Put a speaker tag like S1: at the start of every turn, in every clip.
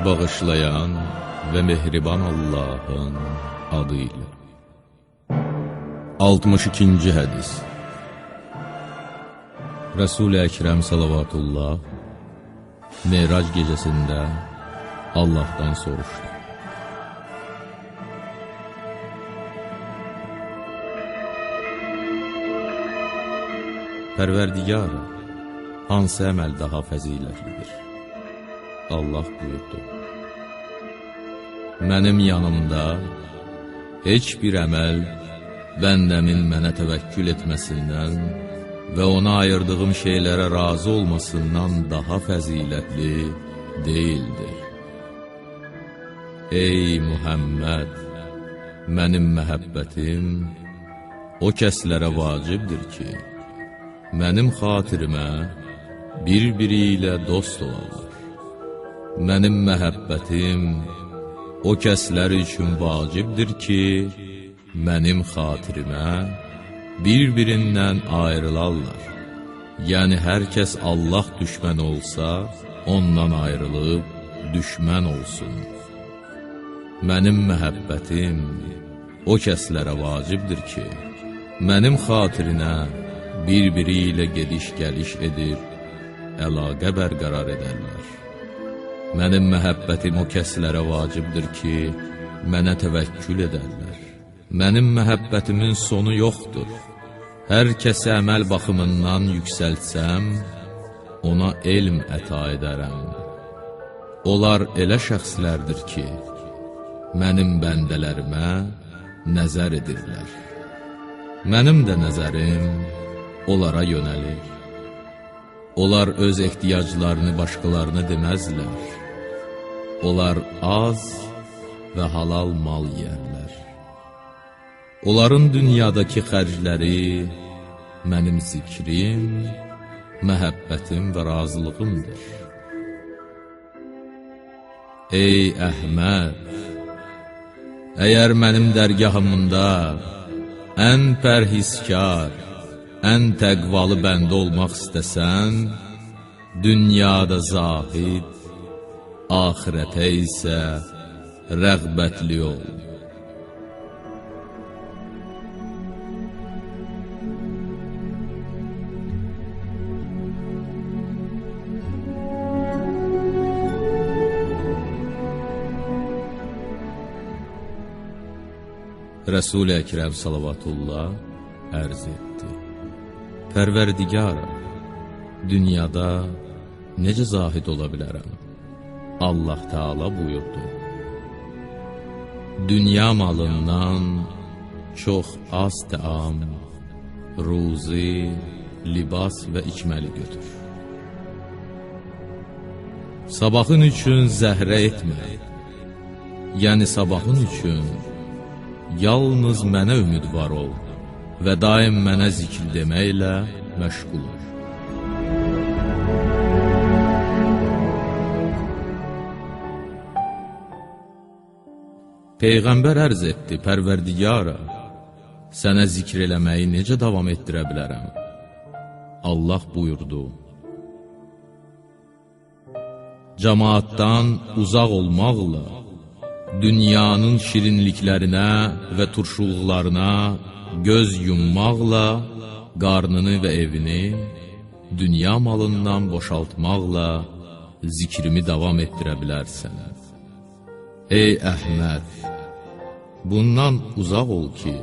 S1: Bağışlayan və mehriban Allahın adı ilə. 62-ci hədis. Rəsul-i Əkrəm salavatullah Merac gecəsində Allahdan soruşdu. Pərverdigara, hansı əməl daha fəzilətlidir? Allah buyurdu: Mənim yanımda heç bir əməl bəndəmin mənə təvəkkül etməsindən və ona ayırdığım şeylərə razı olmasından daha fəzilətli deyildir. Ey Muhammed, mənim məhəbbətim o kəslərə vacibdir ki, mənim xatirimə bir-biri ilə dost olarlar. Mənim məhəbbətim o kəslər üçün vacibdir ki, mənim xatirimə bir-birindən ayrılarlar. Yəni, hər kəs Allah düşməni olsa, ondan ayrılıb düşmən olsun. Mənim məhəbbətim o kəslərə vacibdir ki, mənim xatirinə bir-biri ilə gediş-gəliş edib, əlaqə bərqərar edərlər. Mənim məhəbbətim o kəslərə vacibdir ki, mənə təvəkkül edərlər. Mənim məhəbbətimin sonu yoxdur. Hər kəsi əməl baxımından yüksəltsəm, ona elm əta edərəm. Onlar elə şəxslərdir ki, mənim bəndələrimə nəzər edirlər. Mənim də nəzərim onlara yönəlir. Onlar öz ehtiyaclarını başqalarına deməzlər. Onlar az və halal mal yeyərlər. Onların dünyadakı xərcləri mənim zikrim, məhəbbətim və razılığımdır. Ey Əhməd, əgər mənim dərgahımda ən pərhizkar, ən təqvalı bəndə olmaq istəsən, dünyada zahid, axirətə isə rəğbətli ol. Rəsul-i Əkrəm salavatullah ərz etdi: Pərverdigara, dünyada necə zahid ola bilərəm? Allah Teala buyurdu: Dünya malından çox az təam, ruzi, libas və içməli götür. Sabahın üçün zəhrə etmə, yəni sabahın üçün yalnız mənə ümidvar ol və daim mənə zikr deməklə məşğul ol. Peyğəmbər ərz etdi: Pərverdigara, sənə zikr eləməyi necə davam etdirə bilərəm? Allah buyurdu: Cəmaatdan uzaq olmaqla, dünyanın şirinliklərinə və turşuluqlarına göz yummaqla, qarnını və evini dünya malından boşaltmaqla zikrimi davam etdirə bilərsən. Ey Əhməd, bundan uzaq ol ki,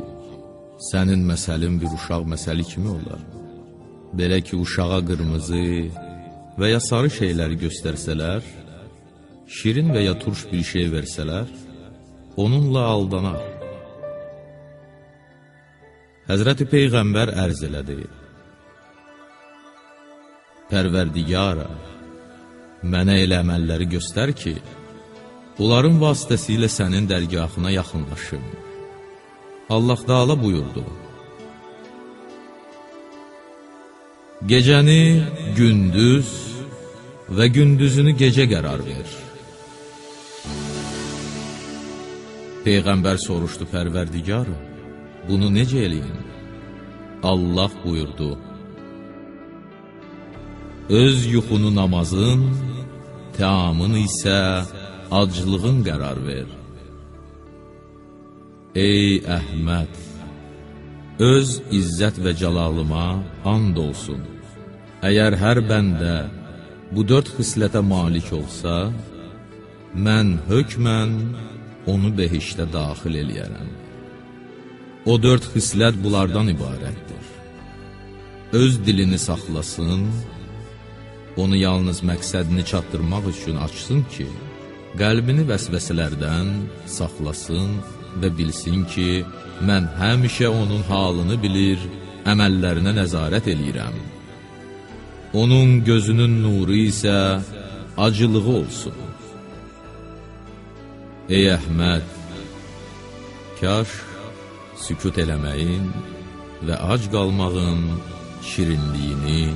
S1: sənin məsəlin bir uşaq məsəli kimi olar. Belə ki, uşağa qırmızı və ya sarı şeyləri göstərsələr, şirin və ya turş bir şey versələr, onunla aldanar. Həzrəti Peyğəmbər ərz elədi: Pərverdigara, mənə elə əməlləri göstər ki, onların vasitəsilə sənin dərgahına yaxınlaşım. Allah Teala buyurdu: Gecəni gündüz və gündüzünü gecə qərar ver. Peyğəmbər soruşdu: Pərverdigarım, bunu necə eləyim? Allah buyurdu: Öz yuxunu namazın, təamın isə aclığın qərar ver. Ey Əhməd! Öz izzət və cəlalıma and olsun. Əgər hər bəndə bu 4 xislətə malik olsa, mən hökmən onu behişdə daxil eləyərəm. O 4 xislət bunlardan ibarətdir. Öz dilini saxlasın, onu yalnız məqsədini çatdırmaq üçün açsın ki, qəlbini vəsvəsələrdən saxlasın və bilsin ki, mən həmişə onun halını bilir, əməllərinə nəzarət eləyirəm. Onun gözünün nuru isə acılığı olsun. Ey Əhməd! Kaş sükut eləməyin və ac qalmağın şirinliyini,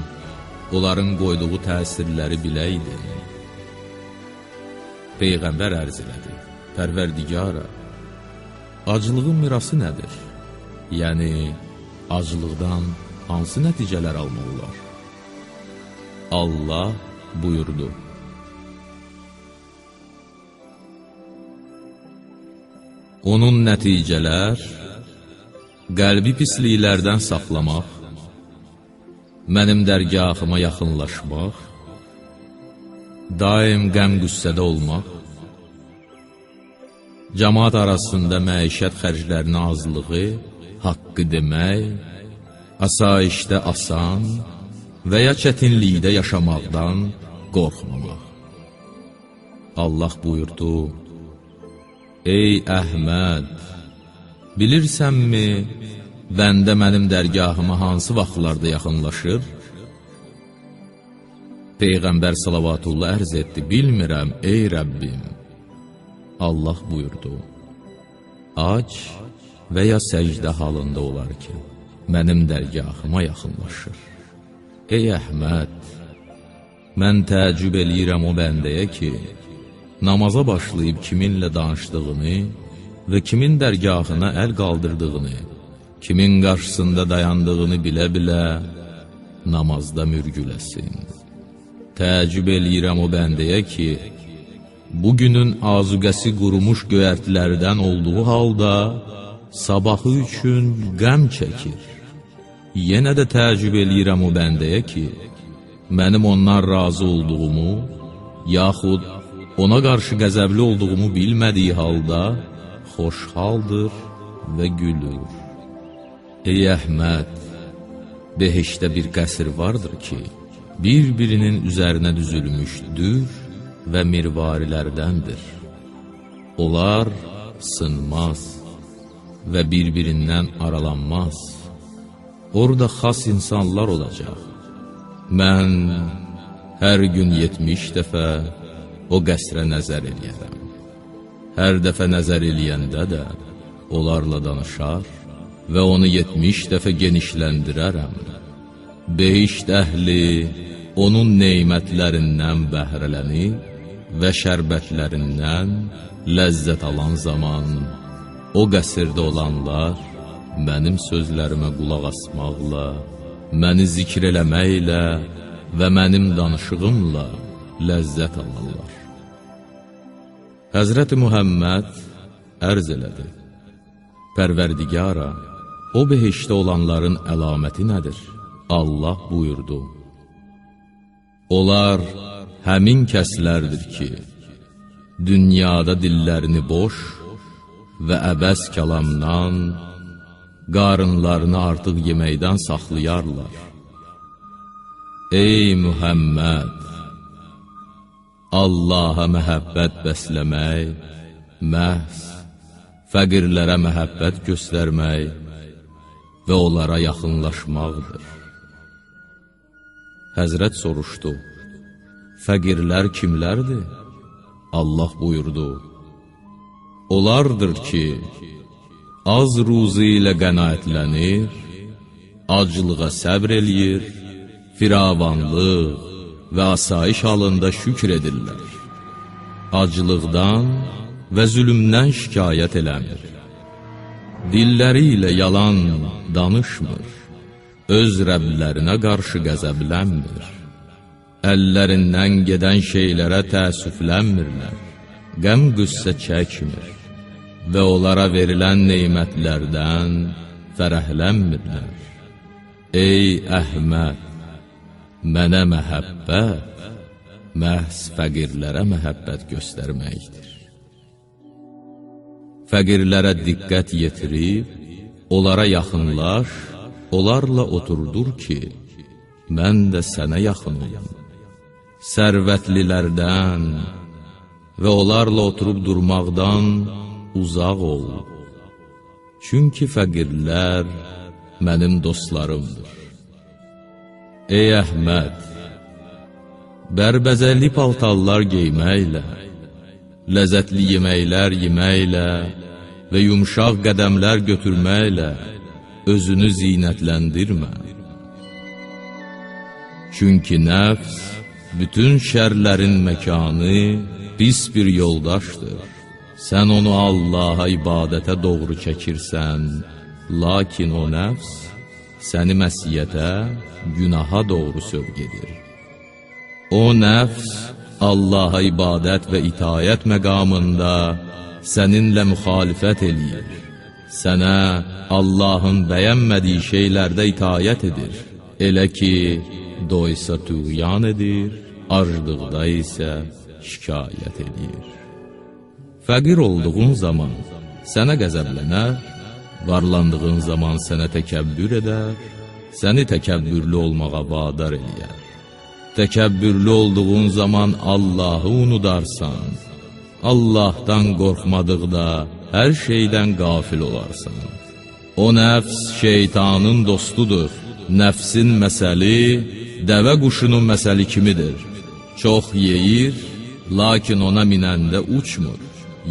S1: onların qoyduğu təsirləri biləydin. Peyğəmbər ərz elədi: Pərverdigara, aclığın mirası nədir? Yəni, aclıqdan hansı nəticələr almaq olar? Allah buyurdu: Onun nəticələr, qəlbi pisliklərdən saxlamaq, mənim dərgahıma yaxınlaşmaq, daim qəm-qüssədə olmaq, cəmaat arasında məişət xərclərinin azlığı, haqqı demək, asayişdə asan və ya çətinlikdə yaşamaqdan qorxmamaq. Allah buyurdu: Ey Əhməd, bilirsənmi, bəndə mənim dərgahıma hansı vaxtlarda yaxınlaşır? Peyğəmbər salavatullah ərz etdi: Bilmirəm, ey Rəbbim. Allah buyurdu: Ac və ya səcdə halında olar ki, mənim dərgahıma yaxınlaşır. Ey Əhməd, mən təəccüb eləyirəm o bəndəyə ki, namaza başlayıb kiminlə danışdığını və kimin dərgahına əl qaldırdığını, kimin qarşısında dayandığını bilə-bilə namazda mürgüləsin. Təəccüb eləyirəm o bəndəyə ki, bugünün azuqəsi qurumuş göyərtilərdən olduğu halda sabahı üçün qəm çəkir. Yenə də təəccüb eləyirəm o bəndəyə ki, mənim ondan razı olduğumu, yaxud ona qarşı qəzəbli olduğumu bilmədiyi halda xoşhaldır və gülür. Ey Əhməd, behişdə bir qəsr vardır ki, bir-birinin üzərinə düzülmüşdür və mirvarilərdəndir. Onlar sınmaz və bir-birindən aralanmaz. Orada xas insanlar olacaq. Mən hər gün 70 dəfə o qəsrə nəzər eləyərəm. Hər dəfə nəzər eləyəndə də onlarla danışar və onu 70 dəfə genişləndirərəm. Behişt əhli onun neymətlərindən bəhrələnir və şərbətlərindən ləzzət alan zaman o qəsrdə olanlar mənim sözlərimə qulaq asmaqla, məni zikr eləməklə və mənim danışığımla ləzzət alarlar. Həzrəti Muhammed ərz elədi: Pərverdigara, o behişdə olanların əlaməti nədir? Allah buyurdu: Onlar həmin kəslərdir ki, dünyada dillərini boş və əbəs kəlamdan, qarınlarını artıq yeməkdən saxlayarlar. Ey Muhammed! Allaha məhəbbət bəsləmək, məhz fəqirlərə məhəbbət göstərmək və onlara yaxınlaşmaqdır. Həzrət soruşdu: Fəqirlər kimlərdir? Allah buyurdu: Onlardır ki, az ruzi ilə qənaətlənir, aclığa səbr eləyir, firavanlıq və asayiş halında şükr edirlər. Aclıqdan və zülümdən şikayət eləmir. Dilləri ilə yalan danışmır, öz Rəblərinə qarşı qəzəblənmir. Əllərindən gedən şeylərə təəssüflənmirlər, qəm-qüssə çəkmir və onlara verilən neymətlərdən fərəhlənmirlər. Ey Əhməd, mənə məhəbbət, məhz fəqirlərə məhəbbət göstərməkdir. Fəqirlərə diqqət yetirib, onlara yaxınlaş, onlarla oturdur ki, mən də sənə yaxın olum. Sərvətlilərdən və onlarla oturub durmaqdan uzaq ol. Çünki fəqirlər mənim dostlarımdır. Ey Əhməd, bərbəzəkli paltarlar geyməklə, ləzzətli yeməklər yeməklə və yumşaq qədəmlər götürməklə özünü zinətləndirmə. Çünki nəfs bütün şərlərin məkanı, pis bir yoldaşdır. Sən onu Allaha ibadətə doğru çəkirsən, lakin o nəfs səni məsiyyətə, günaha doğru sövq edir. O nəfs Allaha ibadət və itayət məqamında səninlə müxalifət eləyir. Sənə Allahın bəyənmədiyi şeylərdə itayət edir. Elə ki, doysa tüğyan edir, aclıqda isə şikayət edir. Fəqir olduğun zaman sənə qəzəblənər, varlandığın zaman sənə təkəbbür edər, səni təkəbbürlü olmağa vadar eləyər. Təkəbbürlü olduğun zaman Allahı unudarsan, Allahdan qorxmadıqda hər şeydən qafil olarsan. O nəfs şeytanın dostudur. Nəfsin məsəli dəvə quşunun məsəli kimidir. Çox yeyir, lakin ona minəndə uçmur,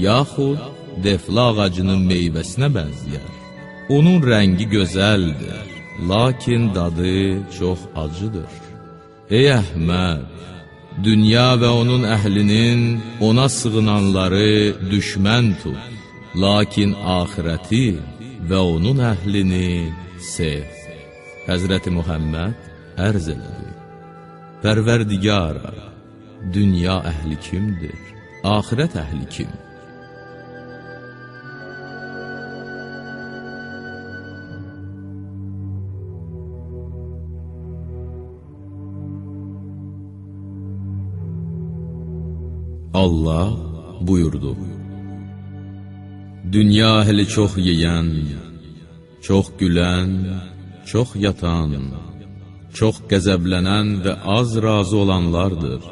S1: yaxud defla ağacının meyvəsinə bənzəyər. Onun rəngi gözəldir, lakin dadı çox acıdır. Ey Əhməd, dünya və onun əhlinin ona sığınanları düşmən tut, lakin axirəti və onun əhlini sev. Həzrəti Muhammed ərz elədi: Pərverdigara, dünya əhli kimdir? Axirət əhli kim? Allah buyurdu: Dünya əhli çox yeyən, çox gülən, çox yatan, çox qəzəblənən və az razı olanlardır.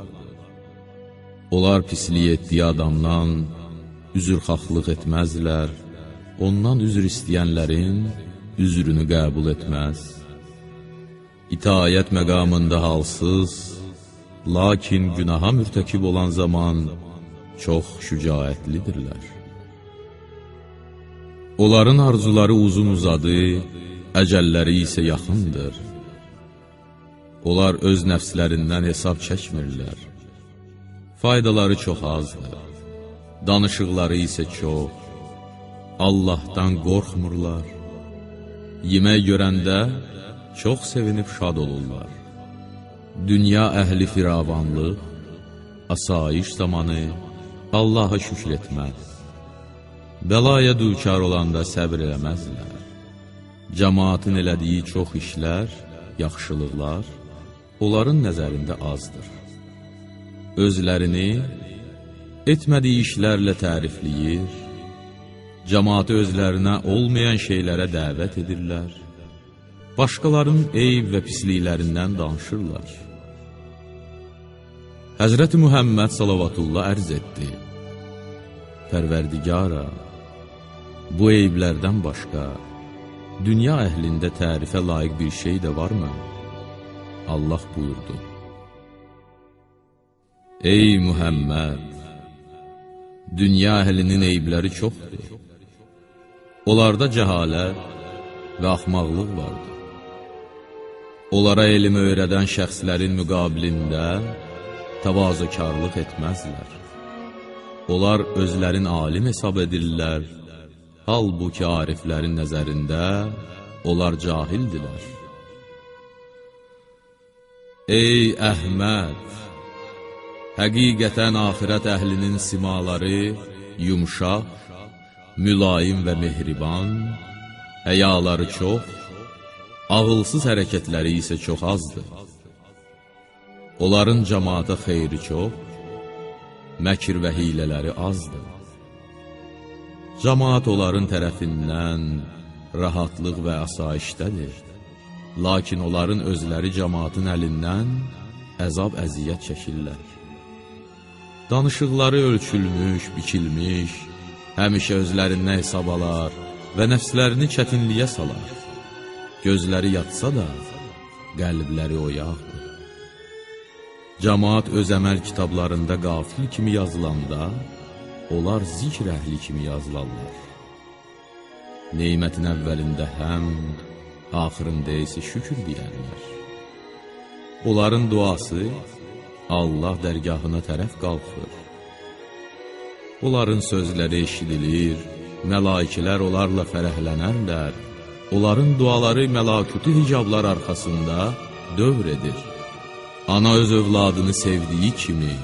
S1: Onlar pislik etdiyi adamdan üzrxahlıq etməzlər, ondan üzr istəyənlərin üzrünü qəbul etməz. İtaət məqamında halsız, lakin günaha mürtəkib olan zaman çox şücaətlidirlər. Onların arzuları uzun uzadı, əcəlləri isə yaxındır. Onlar öz nəfslərindən hesab çəkmirlər. Faydaları çox azdır, danışıqları isə çox. Allahdan qorxmurlar. Yemək görəndə çox sevinib şad olurlar. Dünya əhli firavanlıq, asayiş zamanı Allaha şükür etməz. Bəlaya düçar olanda səbr eləməzlər. Cəmaatın elədiyi çox işlər, yaxşılıqlar onların nəzərində azdır. Özlərini etmədiyi işlərlə tərifləyir, cəmaatı özlərinə olmayan şeylərə dəvət edirlər, başqalarının eyb və pisliklərindən danışırlar. Həzrəti Muhammed salavatullah ərz etdi: Pərverdigara, bu eyblərdən başqa dünya əhlində tərifə layiq bir şey də varmı? Allah buyurdu: Ey Muhammed, dünya əhlinin eybləri çoxdur. Onlarda cəhalət və axmaqlıq vardır. Onlara elm öyrədən şəxslərin müqabilində təvazökarlıq etməzlər. Onlar özlərini alim hesab edirlər, halbuki ariflərin nəzərində onlar cahildilər. Ey Əhməd! Həqiqətən axirət əhlinin simaları yumşaq, mülayim və mehriban, həyaları çox, ağılsız hərəkətləri isə çox azdır. Onların cəmaata xeyri çox, məkr və hilələri azdır. Cəmaat onların tərəfindən rahatlıq və asayişdədir. Lakin onların özləri cəmaatın əlindən əzab əziyyət çəkirlər. Danışıqları ölçülmüş, biçilmiş, həmişə özlərindən hesab alar və nəfslərini çətinliyə salar. Gözləri yatsa da, qəlbləri oyaqdır. Cəmaat öz əməl kitablarında qafil kimi yazılanda, onlar zikr əhli kimi yazılarlar. Neymətin əvvəlində həmd, axırında isə şükür deyərlər. Onların duası Allah dərgahına tərəf qalxır. Onların sözləri eşidilir, məlakilər onlarla fərəhlənərlər. Onların duaları məlakütü hicablar arxasında dövr edir. Ana öz övladını sevdiyi kimi,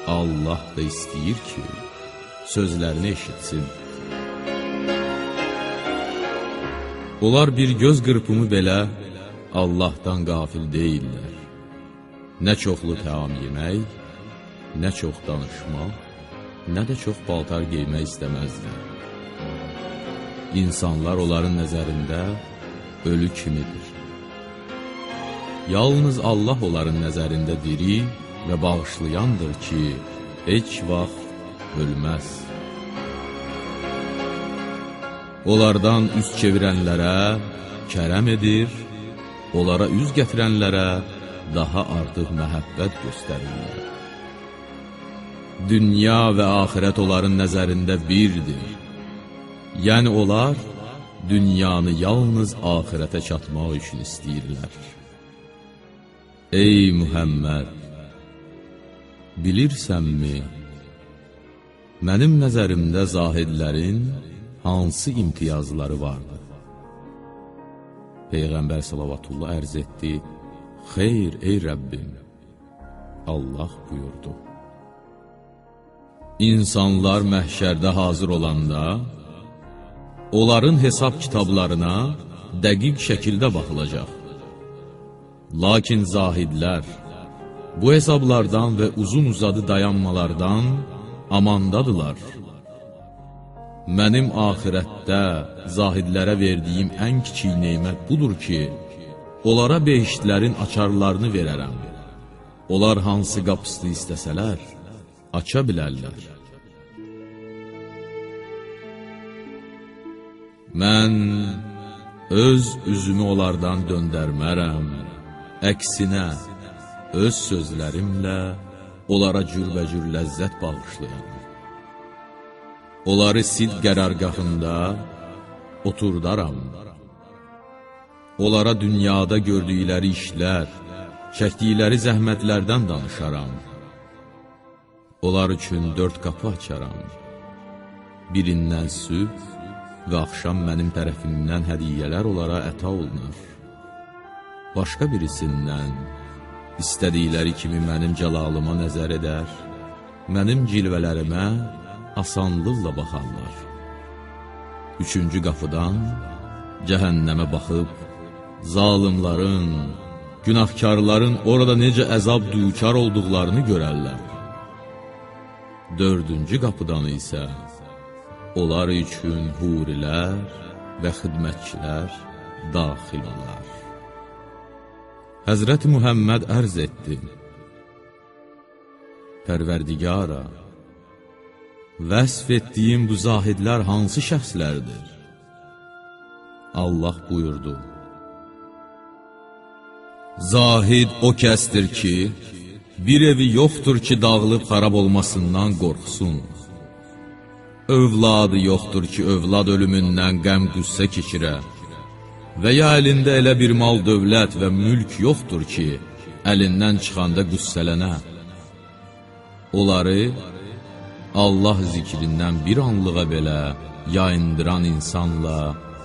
S1: Allah da istəyir ki, sözlərini eşitsin. Onlar bir göz qırpımı belə Allahdan qafil deyirlər. Nə çoxlu təam yemək, nə çox danışmaq, nə də çox paltar geymək istəməzlər. İnsanlar onların nəzərində ölü kimidir. Yalnız Allah onların nəzərində diri və bağışlayandır ki, heç vaxt ölməz. Onlardan üz çevirənlərə kərəm edir, onlara üz gətirənlərə daha artıq məhəbbət göstərirlər. Dünya və axirət onların nəzərində birdir. Yəni onlar dünyanı yalnız axirətə çatmaq üçün istəyirlər. Ey Muhammed! Bilirsənmi, mənim nəzərimdə zahidlərin hansı imtiyazları vardır? Peyğəmbər salavatullah ərz etdi, xeyr ey Rəbbim! Allah buyurdu. İnsanlar məhşərdə hazır olanda, onların hesab kitablarına dəqiq şəkildə baxılacaq. Lakin zahidlər bu hesablardan və uzun uzadı dayanmalardan amandadılar. Mənim axirətdə zahidlərə verdiyim ən kiçik neymət budur ki, onlara behiştlərin açarlarını verərəm. Onlar hansı qapısını istəsələr, aça bilərlər. Mən öz üzümü onlardan döndərmərəm, əksinə öz sözlərimlə onlara cürbəcür ləzzət bağışlayaram. Onları sidq qərargahında oturdaram. Onlara dünyada gördükləri işlər, çəkdikləri zəhmətlərdən danışaram. Onlar üçün 4 qapı açaram. Birindən sübh və axşam mənim tərəfimdən hədiyyələr onlara əta olunur. Başqa birisindən istədikləri kimi mənim cəlalıma nəzər edər, mənim cilvələrimə asanlıqla baxarlar. 3-cü qapıdan cəhənnəmə baxıb, zalimların, günahkarların orada necə əzab duçar olduqlarını görərlər. 4-cü qapıdan isə onlar üçün hurilər və xidmətçilər daxil olar. Həzrəti Muhammed ərz etdi: Pərverdigara, vəsf etdiyim bu zahidlər hansı şəxslərdir? Allah buyurdu: Zahid o kəsdir ki, bir evi yoxdur ki, dağılıb xarab olmasından qorxsun. Övladı yoxdur ki, övlad ölümündən qəm-qüssə keçirə və ya əlində elə bir mal, dövlət və mülk yoxdur ki, əlindən çıxanda qüssələnə. Onları Allah zikrindən bir anlığa belə yayındıran insanla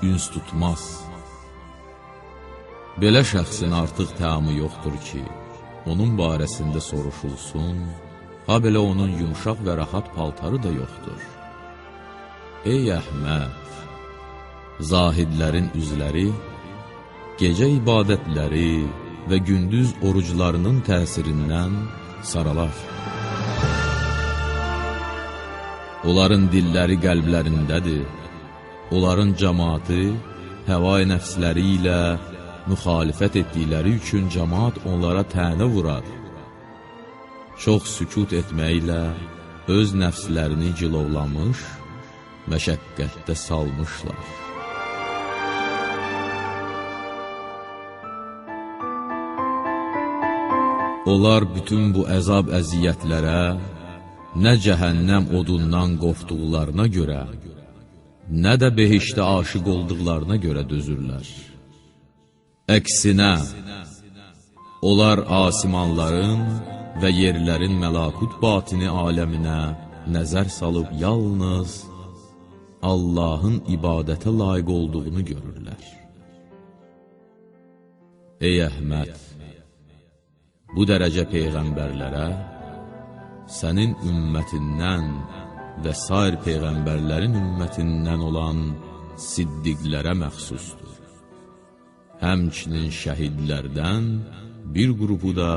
S1: üns tutmaz. Belə şəxsin artıq təamı yoxdur ki, onun barəsində soruşulsun, ha belə onun yumşaq və rahat paltarı da yoxdur. Ey Əhməd! Zahidlərin üzləri, gecə ibadətləri və gündüz oruclarının təsirindən saralar. Onların dilləri qəlblərindədir. Onların cəmaatı həvai nəfsləri ilə müxalifət etdikləri üçün cəmaat onlara tənə vurar. Çox sükut etməklə öz nəfslərini cilovlamış, məşəqqətdə salmışlar. Onlar bütün bu əzab əziyyətlərə nə cəhənnəm odundan qorxduqlarına görə, nə də behişdə aşiq olduqlarına görə dözürlər. Əksinə, onlar asimanların və yerlərin məlakut batini aləminə nəzər salıb yalnız Allahın ibadətə layiq olduğunu görürlər. Ey Əhməd! Bu dərəcə peyğəmbərlərə, sənin ümmətindən və sair peyğəmbərlərin ümmətindən olan siddiqlərə məxsusdur. Həmçinin şəhidlərdən bir qrupu da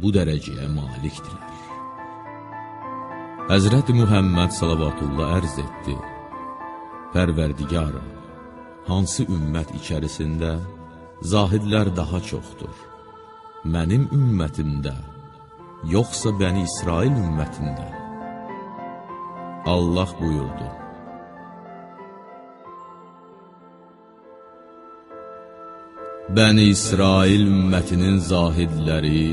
S1: bu dərəcəyə malikdirlər. Həzrəti Muhammed salavatullah ərz etdi: Pərverdigarım, hansı ümmət içərisində zahidlər daha çoxdur? Mənim ümmətimdə, yoxsa Bəni İsrail ümmətində? Allah buyurdu: Bəni İsrail ümmətinin zahidləri,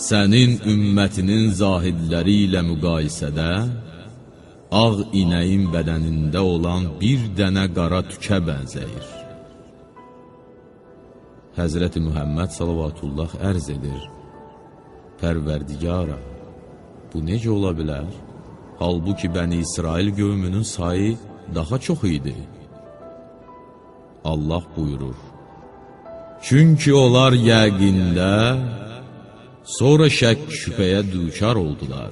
S1: sənin ümmətinin zahidləri ilə müqayisədə, ağ inəyin bədənində olan bir dənə qara tükə bənzəyir. Həzrəti Muhammed salavatullah ərz edir: Pərverdigara, bu necə ola bilər? Halbuki Bəni İsrail qövmünün sayı daha çox idi. Allah buyurur: Çünki onlar yəqində sonra şək şübhəyə düçar oldular.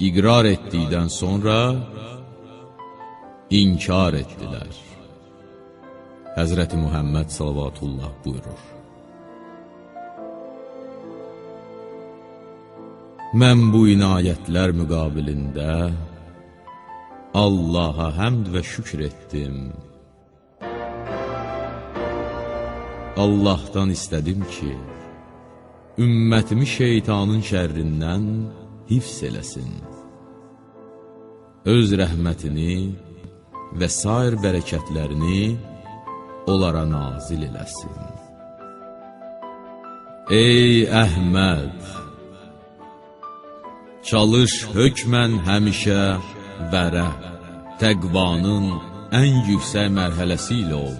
S1: İqrar etdikdən sonra inkar etdilər. Həzrəti Muhammed salavatullah buyurur: Mən bu inayətlər müqabilində Allaha həmd və şükür etdim. Allahdan istədim ki, ümmətimi şeytanın şərrindən hifz eləsin. Öz rəhmətini və sair bərəkətlərini onlara nazil eləsin. Ey Əhməd! Çalış hökmən həmişə vərə, təqvanın ən yüksək mərhələsi ilə ol.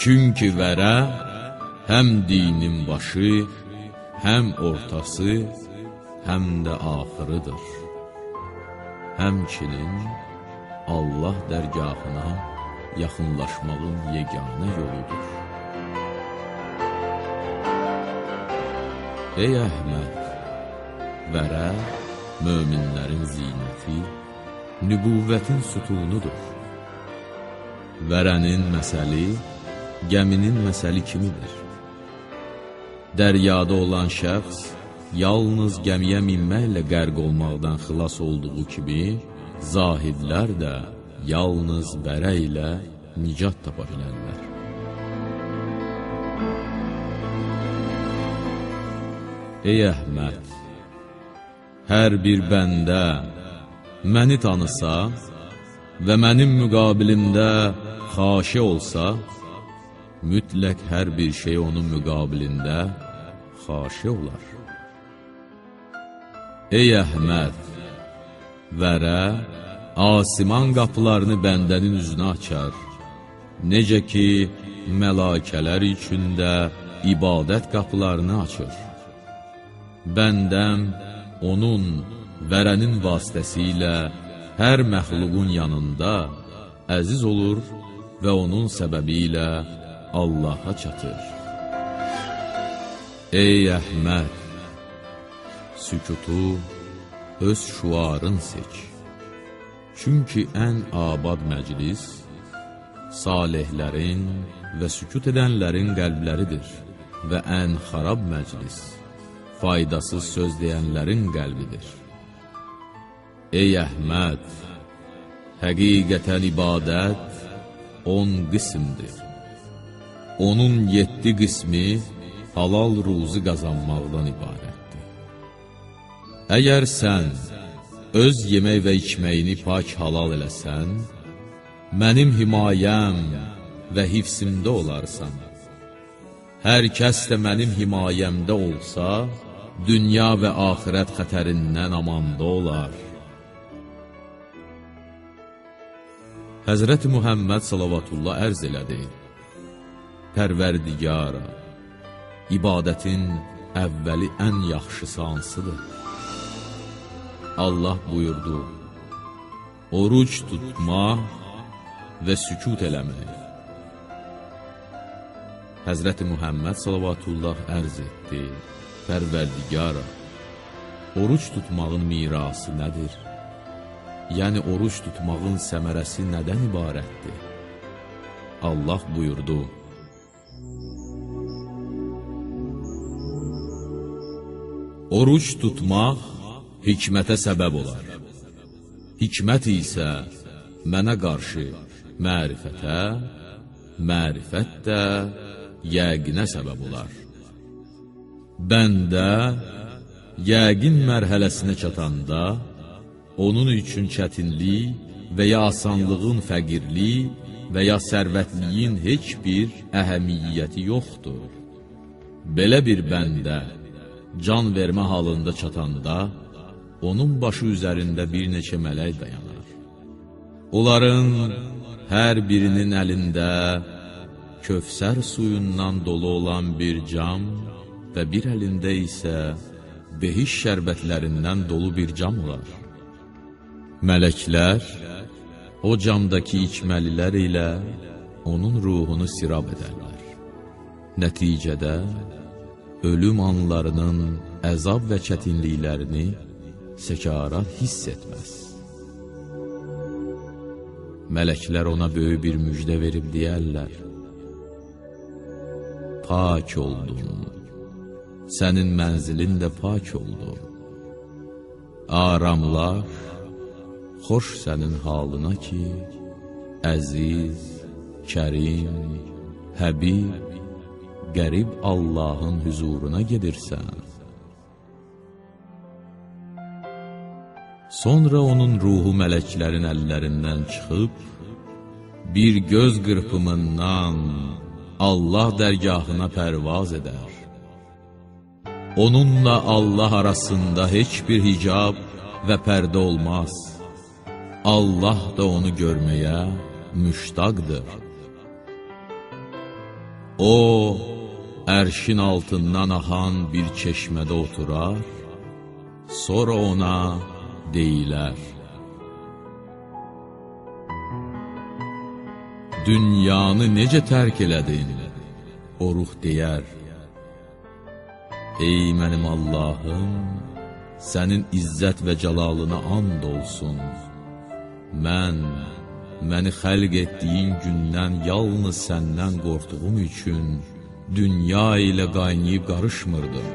S1: Çünki vərə həm dinin başı, həm ortası, həm də axırıdır. Həmçinin Allah dərgahına yaxınlaşmağın yeganə yoludur. Ey Əhməd! Vərə, möminlərin zinəti, nübüvvətin sütunudur. Vərənin məsəli, gəminin məsəli kimidir. Dəryada olan şəxs, yalnız gəmiyə minməklə qərq olmaqdan xilas olduğu kimi, zahidlər də yalnız vərə ilə nicat tapa bilərlər. Ey Əhməd! Hər bir bəndə məni tanısa və mənim müqabilimdə xaşi olsa, mütləq hər bir şey onun müqabilində xaşi olar. Ey Əhməd! Vərə, asiman qapılarını bəndənin üzünə açar. Necə ki, məlakələr üçün də ibadət qapılarını açır. Bəndəm, onun, vərənin vasitəsilə hər məxluqun yanında əziz olur və onun səbəbi ilə Allaha çatır. Ey Əhməd, sükutu öz şuarın seç. Çünki ən abad məclis salihlərin və sükut edənlərin qəlbləridir və ən xarab məclis faydasız söz deyənlərin qəlbidir. Ey Əhməd, həqiqətən ibadət 10 qismdir. Onun 7 qismi halal ruzi qazanmaqdan ibarətdir. Əgər sən öz yemək və içməyini pak halal eləsən, mənim himayəm və hifsimdə olarsan. Hər kəs də mənim himayəmdə olsa, dünya və axirət xətərindən amanda olar. Həzrəti Muhammed salavatullah ərz elədi: Pərverdigara, ibadətin əvvəli ən yaxşısı hansıdır? Allah buyurdu: oruc tutma və sükut eləmək. Həzrəti Muhammed salavatullah ərz etdi: Pərverdigara, oruc tutmağın mirası nədir? Yəni oruc tutmağın səmərəsi nədən ibarətdir? Allah buyurdu: oruc tutmaq hikmətə səbəb olar. Hikmət isə mənə qarşı mərifətə, mərifət də yəqinə səbəb olar. Bəndə yəqin mərhələsinə çatanda, onun üçün çətinlik və ya asanlığın fəqirlik və ya sərvətliyin heç bir əhəmiyyəti yoxdur. Belə bir bəndə can vermə halında çatanda, onun başı üzərində bir neçə mələk dayanar. Onların hər birinin əlində Kövsər suyundan dolu olan bir cam və bir əlində isə behiş şərbətlərindən dolu bir cam olar. Mələklər o camdakı içməlilər ilə onun ruhunu sirab edərlər. Nəticədə ölüm anlarının əzab və çətinliklərini sekarat hiss etməz. Mələklər ona böyük bir müjdə verib deyərlər: pak oldun, sənin mənzilin də pak oldu. Aramlaş, xoş sənin halına ki, əziz, kərim, həbib, qərib Allahın hüzuruna gedirsən. Sonra onun ruhu mələklərin əllərindən çıxıb, bir göz qırpımından Allah dərgahına pərvaz edər. Onunla Allah arasında heç bir hicab və pərdə olmaz. Allah da onu görməyə müştaqdır. O, ərşin altından axan bir çeşmədə oturar, sonra ona deyilər: dünyanı necə tərk elədin? O ruh deyər: ey mənim Allahım, sənin izzət və cəlalına and olsun. Məni xəlq etdiyin gündən yalnız səndən qorxduğum üçün dünya ilə qaynayıb qarışmırdım.